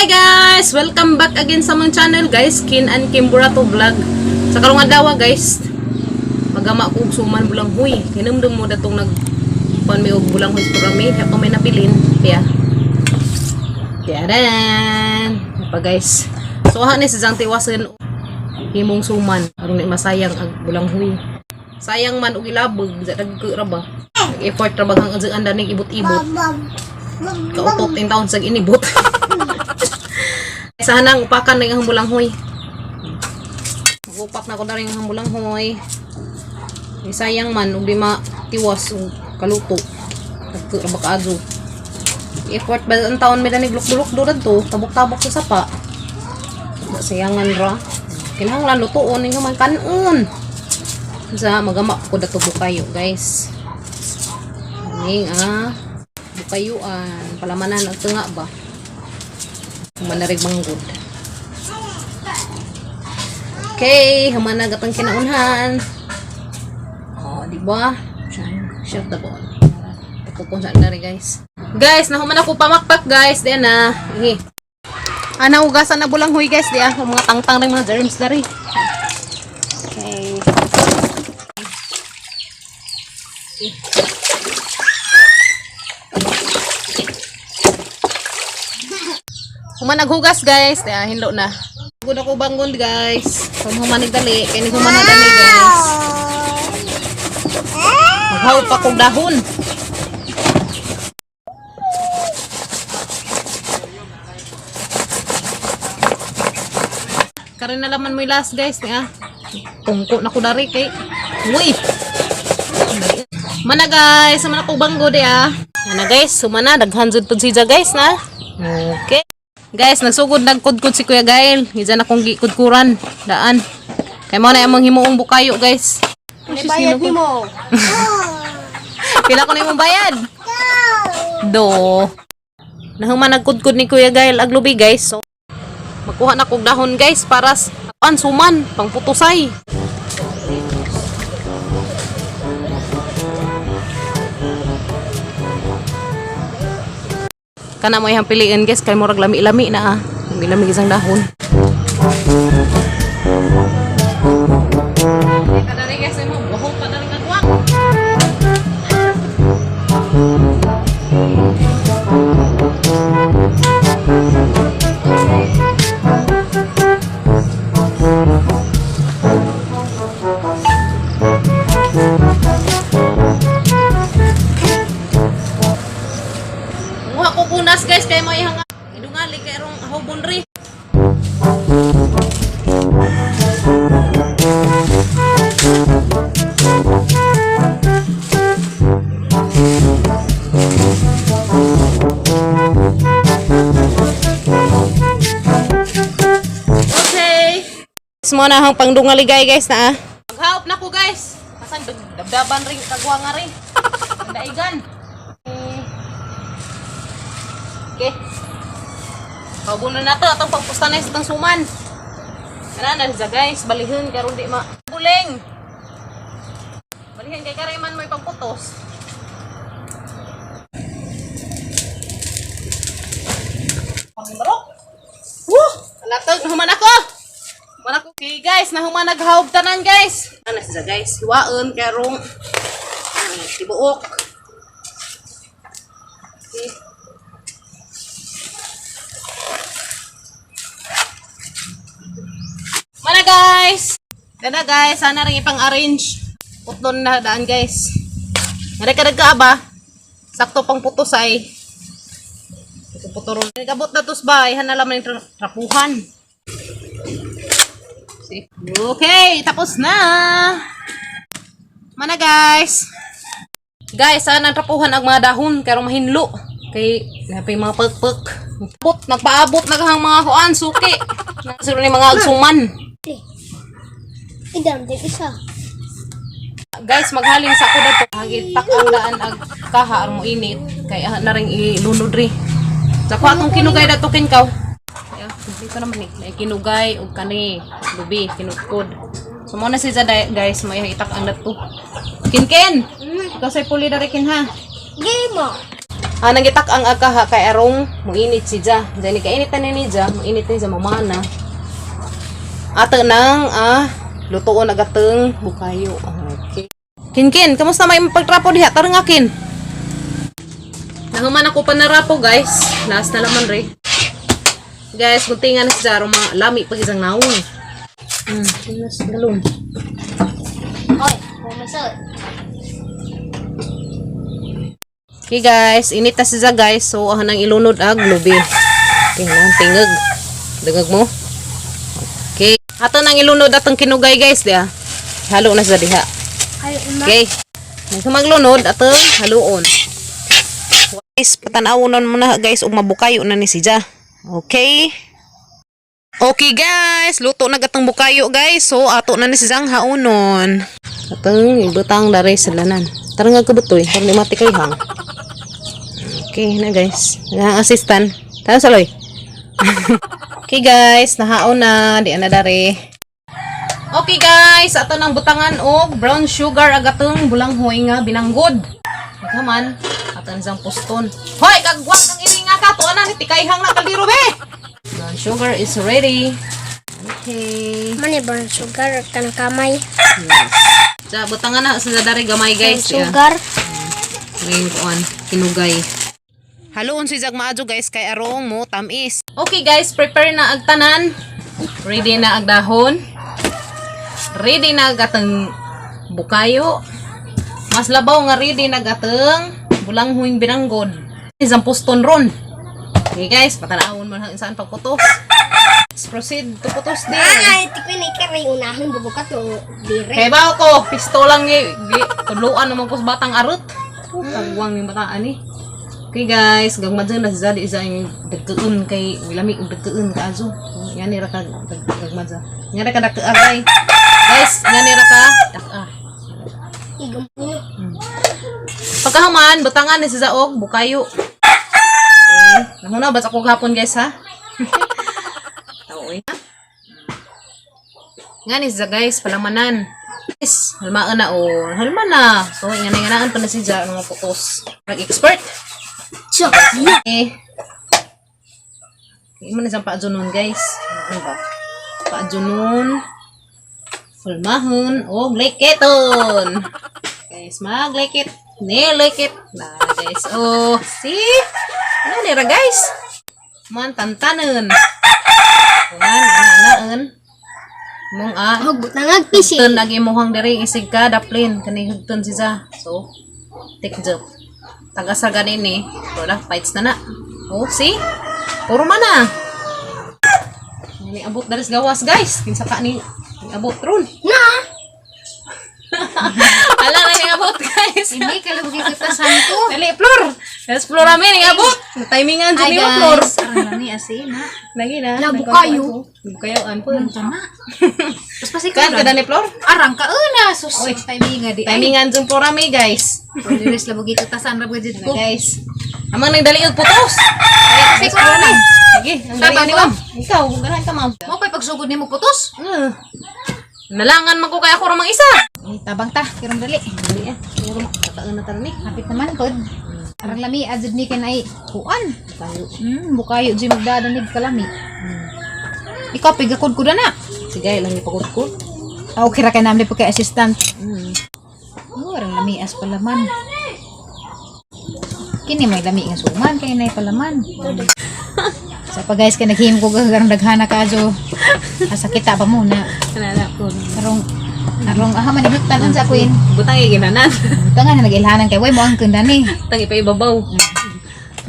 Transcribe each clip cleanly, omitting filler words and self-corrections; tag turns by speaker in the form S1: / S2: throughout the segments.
S1: Hi guys! Welcome back again sa among channel guys, Kin and Kim Burato Vlog. Sa karong adlaw guys, magama ko og suman bulanghoy. Hinumdum mo datong nag kuan mi og bulanghoy sa programa, kaya may nabilin. Kaya Tiyaran! Pa guys. So aha ni si Zang tiwasen himong suman aron di masayang ang bulanghoy. Sayang man og ilabog sa dagko ra ba. Effort ra ba hang ang danig ibot-ibot. Kautot in taon sa inibot. Sa hanang upakan na ang bulanghoy. Upak na ko na rin ang bulanghoy. Di sayang man ug di matiwas og kaluto. Dagko ra ba kaadyo. Effort ba ang taon may danig lukdulok do to, tabok-tabok sa sapa. Ba sayangan ra. Kinahanglan lutuon ning man kanon. Sa magama ko dato bukayo, guys. Aning bukayuan, palamanan ang tunga ba. Manarig manggod. Okay, humana gatang kinaunhan. Oh, di ba? Shut the ball. Tapukon sa dari guys. Guys, nahuman ako pamakpak guys. Diyan na. Ihi. Ana ugasan na bulanghoy guys diya. Ang mga tangtang ng mga germs dari. Okay. Okay. Human naghugas guys. Diya, hinlo na. Gud ako bangon guys. Kung human dali, kay ni human na dali guys. Maghaw pa kog dahon. Karon na laman mo yung last guys niya. Tungko na ko dari kay. Uy. Mana guys, mana ko banggo di ah. Mana guys, sumana daghan jud pud siya guys na. Okay. Guys, nagsugod nagkudkod si Kuya Gael. Gijan akong gikudkuran daan. Kay mo na among himuong bukayo guys.
S2: Bayad nimo.
S1: Pila ko na imong bayad? Do. Nahuman nagkudkod ni Kuya Gael aglubi guys. So, magkuha na kog dahon guys para sa an suman pangputusay. Kana mo ihang piliin guys kay murag lami-lami na ah. Lami-lami isang dahon. Kadari guys mo buhok pa dali kagwang. Nguha ko kunas guys kay mo ihang idungali kay rong hubon ri. Okay. Mo na hang pangdungaligay guys na ah. Maghaop na ko guys. Kasan dabdaban rin kagwa nga rin. Ang daigan. Okay. Kaubunan na to atong pagpusta na sa suman. Kana na siya guys, balihon karon di ma buling. Balihin kay kariman mo ipagputos. Pangbarok. Woo! Alatag, nahuman ako! Human ako. Okay guys, nahuman naghawb tanan guys. Ano siya guys, hiwaon karong tibuok. Okay. Mana guys! Dana guys, sana rin ipang-arrange. Putlon na daan guys. Nari ka ba? Sakto pang putos ay. Puturon. Kabot na tos ba? Ihan na laman yung trapuhan. See? Okay, tapos na. Mana guys. Guys, sana ang trapuhan ang mga dahon karong mahinlo. Kay napay mga pekpek. Abot, nagpaabot na kahang mga kuan suki. Nasiro ni mga agsuman.
S2: Idam din isa.
S1: Guys, maghalin sa ako dato. Hagitak ang daan ag kaha aron mo init kay ah, na ring ilunod ri. Sa ko atong kinugay dato kin kaw. Ya, dito naman ni. May kinugay ug kani lubi kinukod. So mo na siya guys, may itak ang dato. Kinken. Ikaw say puli dari kin ha.
S2: Game mo.
S1: Ah, nangitak ang akaha kay arong muinit si Ja. Diyan ni kainitan ni Ja, muinit ni Ja mamana. Ato nang lutuon agateng bukayo. Okay. Kinkin, kamusta may pagtrapo diha? Tarong akin. Nahuman ako panarapo, guys. Last na laman re. Guys, guntingan na si Ja, arong lami pag isang naong. Nas galon.
S2: Oy, pumasok.
S1: Okay guys, init na siya guys. So, nang ilunod ag lubi. Okay, nang tingag. Dagag mo. Okay. Ato nang ilunod atong kinugay guys, diha. Halo na sa diha.
S2: Ay, ma.
S1: Okay. Nang maglunod atong haluon. Guys, patan-awonon mo na guys ug mabukayo na ni siya. Okay. Okay guys, luto na gatong bukayo guys. So ato na ni siyang haunon. Atong ibutang dare sa lanan. Tara nga kabutoy, para di mati kay hang. Okay na guys. Ang assistant. Tara saloy. Okay guys, nahaon na di na dare. Okay guys, ato nang butangan og brown sugar ag atong bulanghoy nga binanggod. Naghaman, ato na siyang puston. Hoy, kagwak ang ini nga ka, tuwa na ni tikayhang na kaldero be. Brown sugar is ready. Okay.
S2: Mani brown sugar kan kamay.
S1: Yes. Sa butangan na sa dare gamay guys.
S2: Brown sugar.
S1: Ngayon kuan, kinugay. Haluon si Jag maadyo guys kay arong mo tamis. Okay guys, prepare na ag tanan. Ready na ag dahon. Ready na ag atong bukayo. Mas labaw nga ready na ag atong bulanghuing binanggod. Isang puston ron. Okay guys, patanawon mo na saan pagputos. Let's proceed to putos din.
S2: Ay, tikwi ni kay unahon bubukat o dire.
S1: Kay ba ko, pistolang gi tudloan naman ko sa batang arot. Oh, kagwang yung bataan eh. Okay guys, gagma dyan na si Zadi isa yung dagkaan kay wilami og dagkaan kaazo. Yan ni ra ka gagma dyan. Yan ra ka dagkaa guys. Guys, yan ni ra ka dak-a.
S2: Igumino.
S1: Pagkahuman, butangan ni si Zaog, bukayo. Okay. Nanguna, basta ko gahapon guys ha. Tao eh. Nga ni siya guys, palamanan. Guys, halmaan na o. Halma na. So, nga na nganaan pa na si Ja, mga putos. Nag-expert.
S2: Chok.
S1: Eh. Hindi mo na siyang paadyonon guys. Ano ba? Paadyonon. Hulmahon. O gleketon. Guys, maglekit. Nilekit. Na guys. Oh, see? Ano nira guys? Man tantanon. Man, ana-anaan. Mong a.
S2: Og butangag pisi.
S1: Hugton ang imuhang diri isig ka daplin kani hugton si Za. So take job. Taga sa ganin ni. Wala fights na na. Oh, see? Puro man na. Ni abot daris gawas guys. Kinsa ka ni abot ron.
S2: Na.
S1: Ala na ni abot guys.
S3: Hindi, kalabugin kita santo.
S1: Dali, Flor. Yes, Flor amin ni abot. Timingan
S3: Hi
S1: jud ni Flor.
S3: guys, arang lami asin ha.
S1: Lagi na.
S2: Nabukayo.
S1: Bukayo an po.
S3: Tama. Tapos pasikaw
S1: Kan kada ni Flor?
S3: Arang ka una, sus. Timinga di. Ay,
S1: Timingan jud Flor ami guys.
S3: Liris labugin kita san rab gajud
S1: Na,
S3: ko.
S1: guys. Amang nagdali og putos.
S3: Ay, ko na.
S1: Sige, ang dali
S3: Tama
S1: ni
S3: ko.
S1: ma'am. Ikaw, ganahan ka ma'am.
S3: Mo pa'y pagsugod nimo putos.
S1: Nalangan man ko kay ako ramang isa.
S3: Ay, tabang ta, kirong dali.
S1: Dali ah. Siguro makataan na taron ni.
S3: Hapit naman pod. Arang lami adjud ni kanay kuan.
S1: Tayo.
S3: Bukayo jud magdadanig kalami. Ikaw pigakod ko na.
S1: Sige, lang ipagod ko.
S3: Ah, okay ra kay namli pa kay assistant. Oh, arang lami as palaman. Kini may lami nga suman kay nay palaman. Sa pa guys kay naghimo ko garong daghana ka jo. Asa kita pa muna.
S1: Kanala ko.
S3: Karong karong aha man ihuktan sa queen.
S1: Butang ginanan.
S3: Tangan na nag-ilhanan kay way mo ang kunda ni.
S1: Tang ipaibabaw.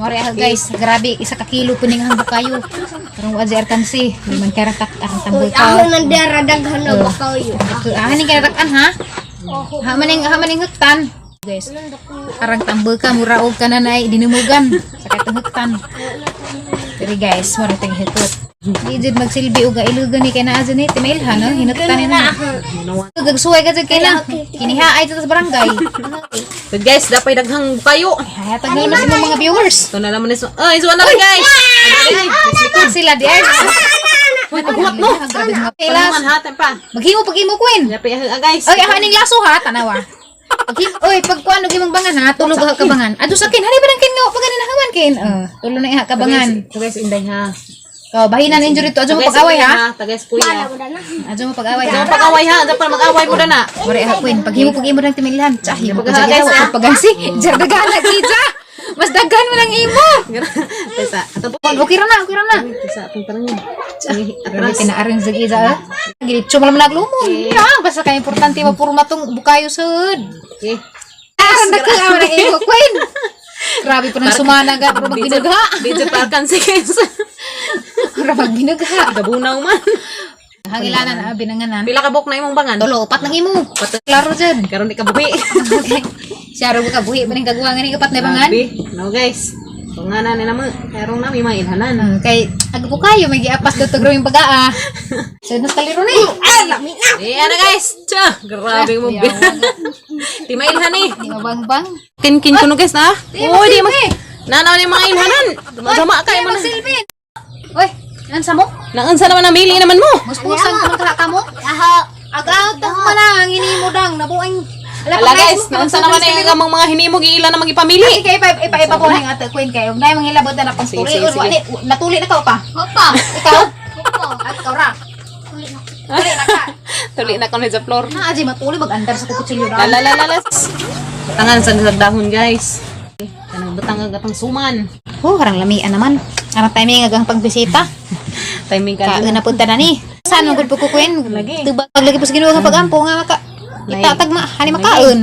S3: Mori ah guys, grabe isa ka kilo puning ang bukayo. Karong wa jay arkansi, di man kay ratak arang tambol
S2: Uy, ako
S3: ka.
S2: nandera daghan na bukayo.
S3: Ah, ning kay rakan ha.
S2: Oho.
S3: Ha maning ha maning huktan. Guys, arang tambol ka mura og kananay dinumugan sa katong huktan. Pero guys, mura tang hukot. Di jud magsilbi og ilugan ni kay naa jud ni timailhan no hinuktan ni na. Gagsuway ka jud kay na. Kiniha ay sa barangay.
S1: But guys, dapay daghang bukayo.
S3: Hayatag na sa imong mga viewers.
S1: Ito na naman is. Ay, isuan na rin, guys. Ay, ay,
S3: Sila di ay.
S1: Uy, paghuwat no.
S3: Grabe mga pilas.
S1: Palaman ha, tempa.
S3: Maghimo pag imo queen.
S1: Dapay ah guys.
S3: Oy, ako aning laso ha, tanawa. Oy, pag kuan og imong bangan ha, tulog ka kabangan. Ado sa kin, hani ba nang kin nga pag nahawan kin? Tulo na iha kabangan.
S1: Tagay sa Inday ha.
S3: Kaw bahinan injury to adyo mo pag-away ha.
S1: Tagay sa kuya.
S3: Adyo mo pag-away ha.
S1: Adyo pag-away ha. Adyo pa mag-away mo na na.
S3: Mura iha queen, paghimo pag imo nang timilhan. Tsa, himo
S1: Pag-
S3: pa
S1: guys,
S3: sa
S1: ha?
S3: pagansi. Jar dagana kija. Mas daghan mo lang imo.
S1: Tesa, ato po.
S3: Okay ra na, okay ra na.
S1: Tesa, atong tanong.
S3: Grabe kinaaring sa giza. Gilitso mo lang naglumon. Ya, basta kay importante mapurma tong bukayo sud.
S1: Okay.
S3: Ah, nagka ang imo queen. Grabe po nang sumana ga, pero magbinugha.
S1: Video pa kan guys.
S3: Pero magbinugha.
S1: Gabunaw man.
S3: Hangilanan ah, binanganan.
S1: Pila ka buok na imong bangan?
S3: Tulo, upat ng imo. Klaro jud.
S1: Karon di ka buhi.
S3: Okay. Siya ro ka buhi pa ning kaguha nga ning upat na bangan.
S1: Grabe. No guys. Tunganan ni namo. Karong nami mga ilhanan.
S3: Kay agpo kayo may giapas daw tag yung pag-aa. So nas kaliro ni.
S1: Eh, ana guys. Tsa, grabe mo. Di mailhan eh.
S3: Di mabangbang.
S1: Kin-kin kuno guys na.
S3: Di
S1: Uy, di
S3: magsilbi.
S1: Nanaw ni mga ilhanan. Dumadama ka
S3: Di
S1: mo na.
S3: magsilbi. Oy, ansa mo?
S1: Naunsa naman ang mili naman mo.
S3: Muspusan ka man kaha ka mo?
S2: Aho.
S3: Agaw ta man ang inimo dang nabuang.
S1: Ala guys, naunsa naman ang among mga hinimog iila na magipamili.
S3: Kay ipa ipa ipa po ning ate queen kay ug nay manghilabot na pang
S1: Sige,
S3: tuli.
S1: sige, sige.
S3: Natuli na ka pa.
S2: Hopa.
S3: Ikaw?
S2: Hopa.
S3: At ikaw ra.
S2: Tuli na.
S3: Tuli na ka.
S1: Tuli na kami sa floor.
S3: Na aji matuli mag-andar sa kutsilyo ra.
S1: La la la la. Tangan sa dahon guys. Kanang butang ang gatang suman.
S3: Oh, harang lamian naman. Arang timing agang pagbisita.
S1: Timing ka.
S3: Ka na punta na ni. Saan mo gud po ko queen?
S1: Lagi.
S3: Tubag lagi po sa Ginoo nga pagampo nga maka itatag ma hani makaon.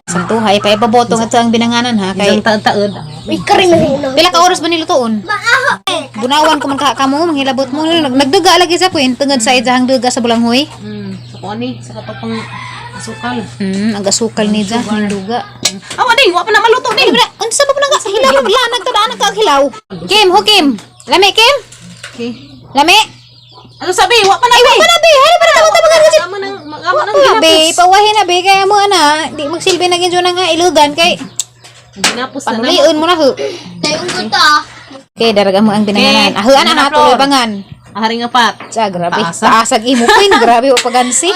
S3: Santuhay pa ipaboto nga sa ang binanganan ha kay
S1: Isang taod-taod.
S2: Uy, kari mo na.
S3: pila ka oras ba nilutoon?
S2: Maaho.
S3: Bunawan ko man ka kamo manghilabot mo nagduga lagi sa queen tungod sa idahang duga sa bulanghoy.
S1: Sa kuan ni sa katopang asukal.
S3: Ang asukal ni ja duga.
S1: Awa ding, wa pa na maluto
S3: Ay,
S1: ding.
S3: bra, unsa ba nang hilaw lanag ta daan ka hilaw. Kim, ho Kim. Lami Kim?
S1: Okay.
S3: Lami?
S1: Ano sabi? Wa pa na.
S3: Ay, wa pa na be. Hari pa na tawag tawag ka
S1: Amo nang amo nang
S3: Wa be,
S1: ginapos.
S3: pawahin na be kaya mo ana, di magsilbi na ginjo na nga ilugan kay
S1: Ginapos na namo.
S3: panulion mo na ho.
S2: Tayong guto.
S3: Okay, daraga mo ang binanganan.
S1: Okay.
S3: Aho ana
S1: Ano na,
S3: ha, tuloy
S1: Flor?
S3: bangan.
S1: Haring apat.
S3: Sa grabe.
S1: Taasa.
S3: Taasag imo queen, grabe wa pagansi.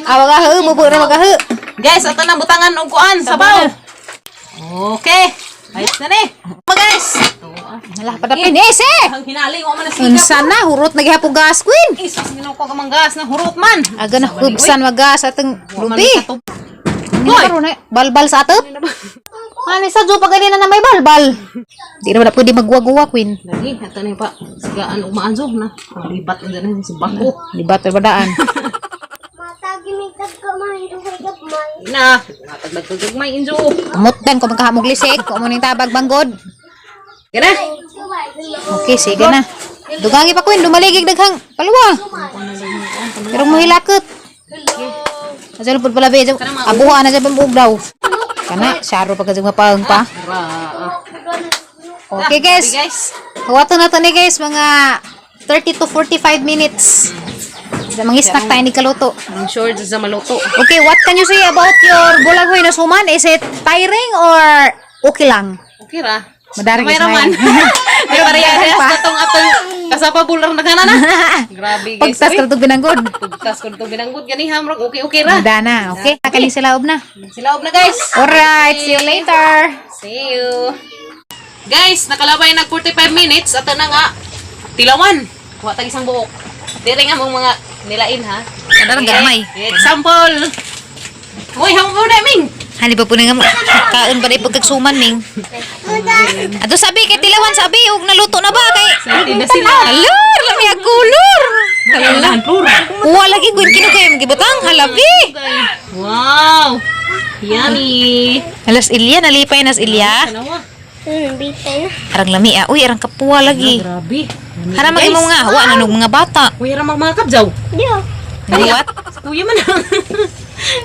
S3: Awa ka ho, mubo ra magaho.
S1: Guys, ato nang butangan og kuan, sabaw. Okay. Ayos na ni. Mga guys.
S3: Hala padapin eh, se.
S1: Ang hinaling wa man na sikap.
S3: Unsa na hurot na gihapon gas queen.
S1: Isus, ginoo ko kamang gas na hurot man.
S3: Aga na hubsan magas atong
S1: Wa man
S3: lubi.
S1: sa tub-
S3: Ano karon eh? Balbal sa atop. Ano sa jo pag na na may balbal. Di na ba pwede magwa-guwa queen.
S1: Lagi, ato na pa. Sigaan og maanzog na. Libat na dyan sa bako.
S3: Di ba daan?
S2: Matagi may tagkamay. Duhay gagmay.
S1: Na, nataglag may injo.
S3: Amot dan ko magkahamog lisik, ko mo ning tabag banggod.
S1: Gana.
S3: Okay, sige na. Dugangi pa queen, dumaligig daghang paluwa. Pero mo hilakot. Asal pud pala be, abuha na sa pambuog daw. Kana, syaro pa kasi mapaang pa.
S1: Ra.
S3: Okay guys,
S1: Guys.
S3: Huwato na to ni guys, mga 30 to 45 minutes. Sa mga snack tayo ni kaluto.
S1: I'm sure sa maluto.
S3: Okay, what can you say about your bulanghoy na suman? Is it tiring or okay lang?
S1: Okay ra.
S3: Madaring
S1: May
S3: is
S1: raman.
S3: mine.
S1: May parehas
S3: pa.
S1: na tong atong kasapa bular na kana na. Grabe guys.
S3: Pagtas ka itong binanggod.
S1: Pagtas ko itong binanggod gani hamrog okay okay ra.
S3: Mada na, okay? Nakaling sila na.
S1: Silaob na guys.
S3: Alright, see you later.
S1: See you. Guys, nakalabay nag 45 minutes at na nga tilawan. Kuha tag isang buok. Dire nga mong mga nilain ha.
S3: Kadarang gamay.
S1: Example. Uy, hamo mo na ming.
S3: Hani pa po na nga mo. Kaon pa rin pagkagsuman, Ming. Ato sabi, kay tilawan sabi, og naluto na ba? Kay,
S1: Excited na sila.
S3: Alor, lami ang kulor.
S1: Hala.
S3: Kuha lagi, gwen kinugay, gibutang, halabi.
S1: Wow. Yummy.
S3: Alas Ilya, nalipay nas Ilya.
S1: Tanawa.
S2: Bitay na.
S3: Arang lami ah. Uy, arang kapuwa lagi.
S1: Grabe.
S3: Hara mag imong nga, wa na nog mga bata.
S1: Kuya ra mga kabjaw.
S2: Diyo.
S3: Liwat.
S1: Kuya man.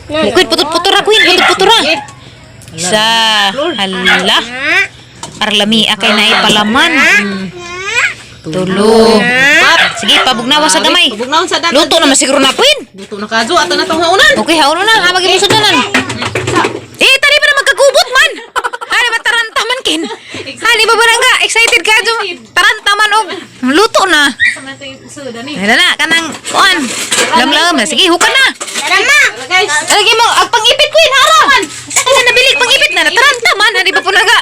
S3: Queen, putut-putura, Queen, putut-putura.
S1: Eh,
S3: Isa, hala. Arang lami ah, kay naay palaman. Tulo. Sige, pabugnawa sa gamay.
S1: Pabugnawan sa dagat.
S3: Luto naman siguro na, Queen.
S1: Luto na kadyo ato na tong haunan.
S3: Okay, hauno na. Ha, maging na. Eh, tani pa na magkagubot man. Hani ba taranta man kin? Hani ba barangga? Excited ka? Taranta man og luto na.
S1: Asa man ito yung suda ni?
S3: Wala na, kanang kuan. Lamlam na. Sige, hukan na.
S2: Tara ma!
S1: Tara, guys.
S3: Lagi mo, ang pang-ipit ko yun, haram. Kasi nabilig pang-ipit na, nataranta man. Hindi pa po naga.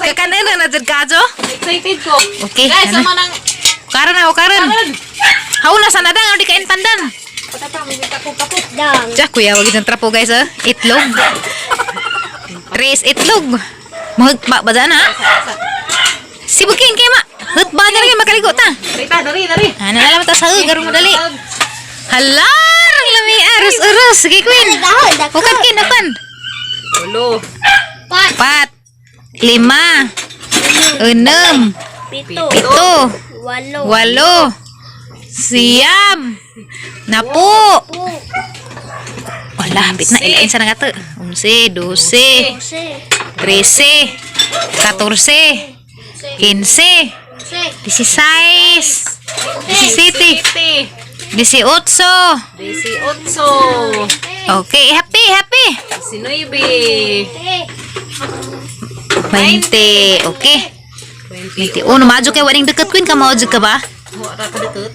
S3: Kakanan na na dyan ka, Jo.
S1: Excited ko.
S3: Okay,
S1: Guys,
S3: ano?
S1: sama ng
S3: Karon na, karon.
S1: karon.
S3: Hauna sa nadang, di ka intandan.
S1: Patata, may kita ko kapot.
S2: Dang.
S3: Tiyak, kuya, wag itong trapo, guys, ah. Itlog. Tres itlog. Mahugpa ba dyan, ha? Sibukin kay ma. Hutba na rin, makaligo ta.
S1: Dari ta, dari, dari.
S3: Ano na lang ta sa garong madali. Hala, ang lami, arus urus. Sige, queen.
S2: Dahol, dako.
S3: Hukat kin, hukan.
S1: Ulo.
S2: Pat.
S3: Pat. Lima. Enam.
S2: Pito.
S3: Pito.
S2: Walo.
S3: Walo. Siyam. Napu.
S2: Pu.
S3: Wala, hapit na. Ilain sa nga to. 11, 12,
S2: Ose.
S3: 13, 14, 15,
S2: Ose.
S3: 16, 17,
S1: 7.
S3: 18.
S1: 18.
S3: Okay, happy, happy.
S1: 19.
S3: 20. Okay.
S1: 20.
S3: 21. Maadyo kay waning deket queen ka maadyo ka ba?
S1: Wala ka dikit.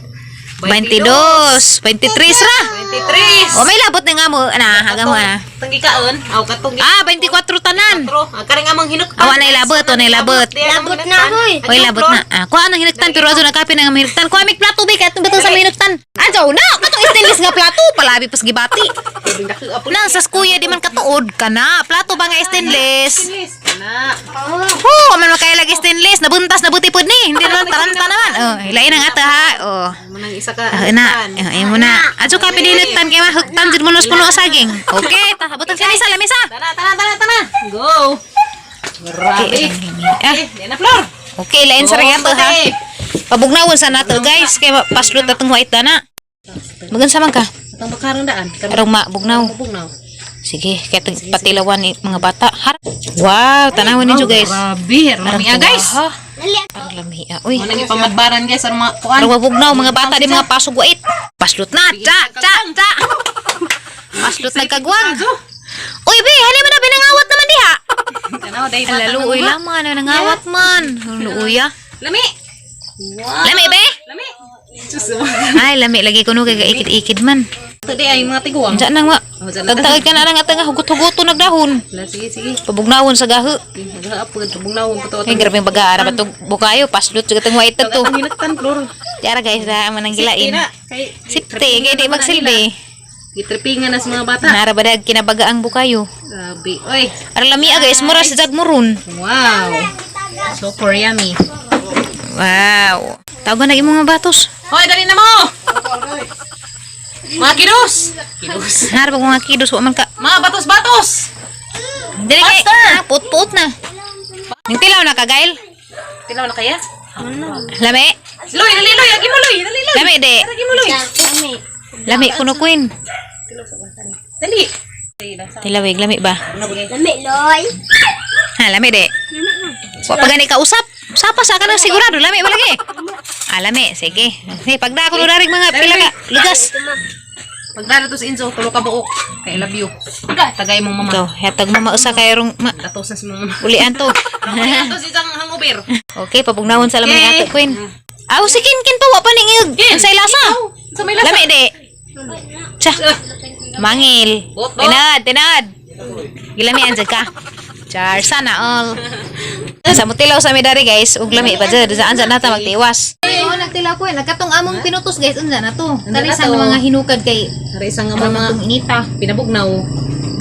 S3: 22, 23 ra.
S1: 23.
S3: O may labot na nga mo ana, haga mo ana.
S1: Tanggi kaon, aw katong
S3: Ah, 24 tanan.
S1: Tro, ang karing amang hinuktan.
S3: Awa na ilabot, awa na ilabot.
S2: Labot na, hoy.
S3: Oy, labot na. Ah, kuha nang hinuktan pero ato nakapi na nga hinuktan. Kuha mig plato bi kay atong batang sa hinuktan. Adyo na, katong stainless nga plato palabi pas gibati. Nang sa kuya di man katuod ka na. Plato ba nga stainless?
S1: Na.
S3: Ho, man makailag stainless, nabuntas na buti pud ni. Hindi naman taranta naman. Oh, hilain ang ata ha. Oh.
S1: Mo nang isa ka.
S3: Ah, na. Ay mo na. Adyo ka pininuktan kay mahuktan jud mo nos puno ang saging. Okay, ta butang sa lamisa, lamisa.
S1: Tara, tara, tara, tara. Go. Grabe.
S3: Okay, ah,
S1: Eh, yan na, Flor.
S3: okay, lain sa regato ha. Pabugnawon sa nato guys kay paslot atong white na. Magansa man ka.
S1: Atong bakarang daan.
S3: Karong mabugnaw.
S1: Bugnaw.
S3: Sige, kay patilawan ni mga bata. Har. Wow, tanawon ninyo guys.
S1: Grabe,
S3: Arang
S1: rami ah, guys.
S3: tuwa, ha?
S2: Dali.
S3: Arang lami ah. Uy.
S1: Mo nang ipamadbaran guys ang mga kuan.
S3: Arang mabugnaw mga bata di mga pasog wait. Paslot na. Cha, cha, cha. Paslot na kagwang. Uy, be, hali man na binangawat naman diha.
S1: Tanaw dai
S3: Ala, luoy laman, nangawat man. Luoy ah.
S1: Lami. Wow.
S3: Lami, be.
S1: Lami. Sus.
S3: Ay, lami lagi kuno kay gaikid-ikid man.
S1: Today ay mga tiguang.
S3: Diyan nang ma.
S1: Oh, dyan na.
S3: Tagtagad ka na lang at nga hugot-hugoto nagdahon.
S1: La, sige, sige.
S3: Pabugnawon sa gaho.
S1: Nagaapod bugnawon ko to.
S3: Ay, grabe yung baga. Ara ba itong bukayo? Paslot. Sige itong white to.
S1: Ang hinaktan, Flor.
S3: Tiara guys, na manang gilain.
S1: Na, kay
S3: Sipte, kay di magsilbi.
S1: Gitripingan na sa mga bata.
S3: Nara ba dag kinabaga ang bukayo?
S1: Grabe. Oy.
S3: Ara lamia guys, mura sa jag muron.
S1: Wow. Super yummy.
S3: Wow. Tawagan na imong mga batos.
S1: Hoy, dali na mo. Mga kidos. Kidos.
S3: Nara ba mga kidos wa man ka.
S1: Mga batos-batos.
S3: Dili kay
S1: Faster!
S3: ah, put-put na. Ning tilaw na ka, Gail.
S1: Tinaw na kaya?
S3: Lami.
S1: Loy, dali loy, agi mo loy, dali loy.
S3: Lami di.
S1: Agi mo loy.
S2: Dami.
S3: Lami kuno queen.
S1: Dali.
S3: Tilawig lami ba?
S2: Dami, Loy.
S3: Ha, lami di. Wa pa gani ka usap. Usapa sa ka nang sigurado lami ba lagi? Ah, lami. Sige. Sige, pagda ko darig mga pila ka lugas.
S1: Pagdala to sa Enzo, tulo ka buok. Kay I love you. Tagay mong mama.
S3: Ikaw, hatag mo mausa kay rong ma
S1: Gatos na si mama.
S3: ulian to.
S1: Gatos isang hangover.
S3: Okay, pabugnawon sa laman ni
S1: Okay.
S3: Ate Queen. Aw, si Kin Kin pa wa pa ning
S1: Kin,
S3: unsay lasa.
S1: Sa may lasa.
S3: Lami di. Tsa. Mangil.
S1: Bot, bot.
S3: Tinad, tinad. Gilamian jud ka. Char sana all. Sa mutilaw sa midari guys, ug lami pa jud. Saan sa nata magtiwas. Oo, nagtilaw ko eh. Nagkatong among pinutos guys, unsa na to.
S1: Kani sa mga
S3: hinukad kay
S1: Para isang nga mga
S3: inita.
S1: pinabugnaw.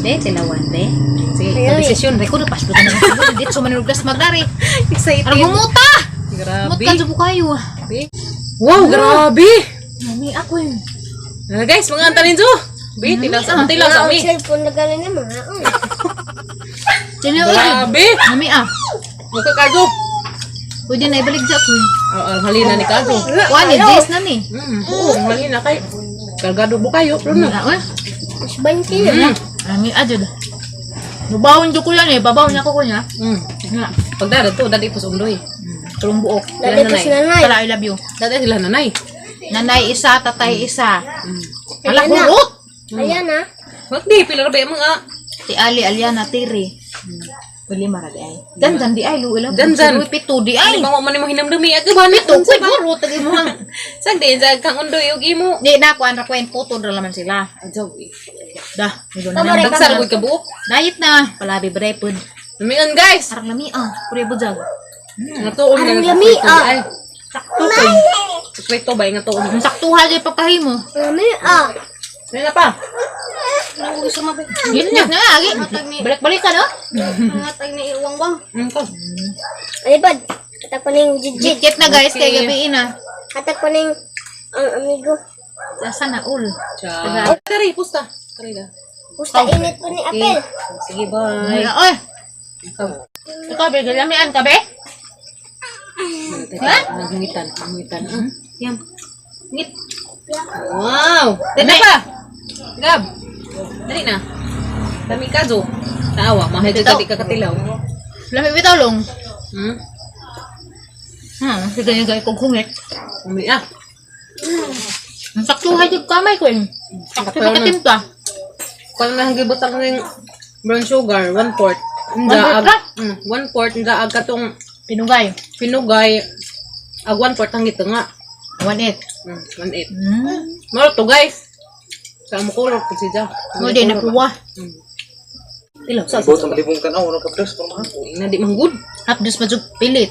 S3: Be, tilawan be.
S1: Sige, desisyon.
S3: Record pas na dito manugdas magdari.
S1: Excited.
S3: Arang gumuta.
S1: Grabe.
S3: Mutkan sa bukayo.
S1: Wow, grabe.
S3: Mami ako eh.
S1: Ah, guys, mga antanin zo. Be, tilaw sa tilaw sa
S2: Ang
S1: mi.
S2: cellphone na gano'n na mga.
S3: Tinuod.
S1: Grabe.
S3: Mami ah.
S1: Mukha kago.
S3: Pwede na ibalik dyan ko.
S1: Oo, ang halina ni kago.
S3: Kuha ni Jace na ni.
S1: Oo, ang halina kay. Kargado mo kayo, pero na.
S3: Ah,
S2: Mas 20 na.
S3: Mami ah jud. Mubawon jud ko yan eh. Babawon niya ko niya. Nga.
S1: Pagdala to, dali po sa undoy.
S3: Tulong buok.
S2: Dali ko si nanay.
S3: Tala, I love you.
S1: Dali sila nanay.
S3: Nanay isa, tatay isa. Ala,
S2: Ayan na.
S3: hurot!
S2: Ayan na.
S1: Wag di, pila ra ba yung mga
S3: Ti Ali, Aliana, Tiri. Lima ra di ay. Dandan di ay luwi lang.
S1: Dandan.
S3: Luwi pito di ay.
S1: Ay, bango man nimo hinamdumi aga ba ni
S3: Pito koy guro tagi mo hang.
S1: Sag din sa kang undoy og imo.
S3: Di na kuan ra kuan putod ra laman sila.
S1: Adyaw eh.
S3: Dah, medyo
S2: Tama
S3: na.
S2: rin.
S1: Tagsar gud ka buok.
S3: Dayit na. Palabi brepod.
S1: Lumingon, guys.
S3: Arang lami ah. Pure bujag.
S1: Nga tuon
S2: Arang
S1: na
S2: lami, ah.
S1: Ay,
S3: Sakto koy.
S1: sekreto ba nga tuon.
S3: Ang saktuha jud pagkahimo.
S2: Lami ah.
S1: Dali na pa.
S3: Yun na na agi. Balik-balik ka no?
S2: Matag na iwangwang.
S1: Ko.
S2: Alibad. Hatag ko na yung jijit.
S3: Jit na guys kay
S1: Okay.
S3: gabi na.
S2: Hatag ko na yung ang amigo.
S3: Asa na ul.
S1: Ciao. Tari, pusta. Tari na.
S2: Gusto init ko ni Apel.
S1: Sige, bye.
S3: Ay, oy.
S1: Ikaw.
S3: Ikaw be lamian ka be?
S1: Ha? Nagungitan, nagungitan. Yam. Ngit. Wow! Dali na pa! Gab! Dali na. Dami ka, Jo. Taawa, mahal
S3: Bitaw.
S1: ka di ka katilaw.
S3: Lami bitaw long. Sige gay kog hungit.
S1: Umi ah.
S3: Ang saktuha jud kamay ko eh. Sakto
S1: Sakto na.
S3: katimpla.
S1: Kung na gibutang ng brown sugar, 1/4.
S3: 1/4 ra?
S1: 1/4 nda ag katong
S3: Pinugay.
S1: pinugay ag 1/4 ang ito nga.
S3: 1/8.
S1: 1/8. Maro to, guys. Sa mo kulor ko siya.
S3: Mo di na puwa.
S1: Ilaw sa
S4: Buot ang malibong tanaw, ano ka press, parang mga.
S1: na di manggud.
S3: Hapdos pa jud pilit.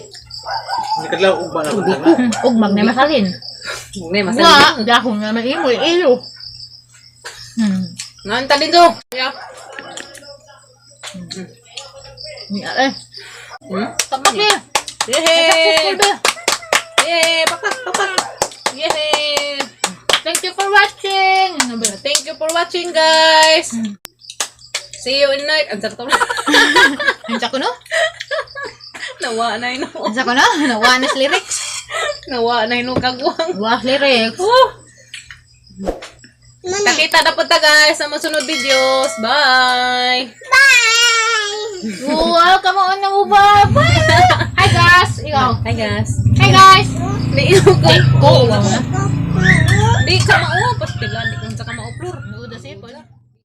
S4: Hindi ka lang ugma na ba na.
S3: Ugmag na masalin.
S1: Ne masali.
S3: Wa, dahon na maimo ilo.
S1: Nanta din do. Yeah.
S3: Ni eh. Tapak ni.
S1: Yehey!
S3: Successful ba?
S1: Yehey! Pakpak, pakpak! Yehey!
S3: Thank you for watching. Ano ba?
S1: Thank you for watching, guys! See you in night. Ang sarap na.
S3: Unsa ko no?
S1: Nawa na ino.
S3: Unsa ko no? Nawa na sa lyrics.
S1: Nawa na ino kagwang.
S3: Wa lyrics.
S1: Oh! Nakita na po ta, guys, sa masunod videos. Bye!
S2: Bye!
S3: Wow, come on na mo ba? Bye. Hi guys. Ikaw.
S1: Hi, guys.
S3: Hi guys.
S1: Nainom ko.
S3: Go.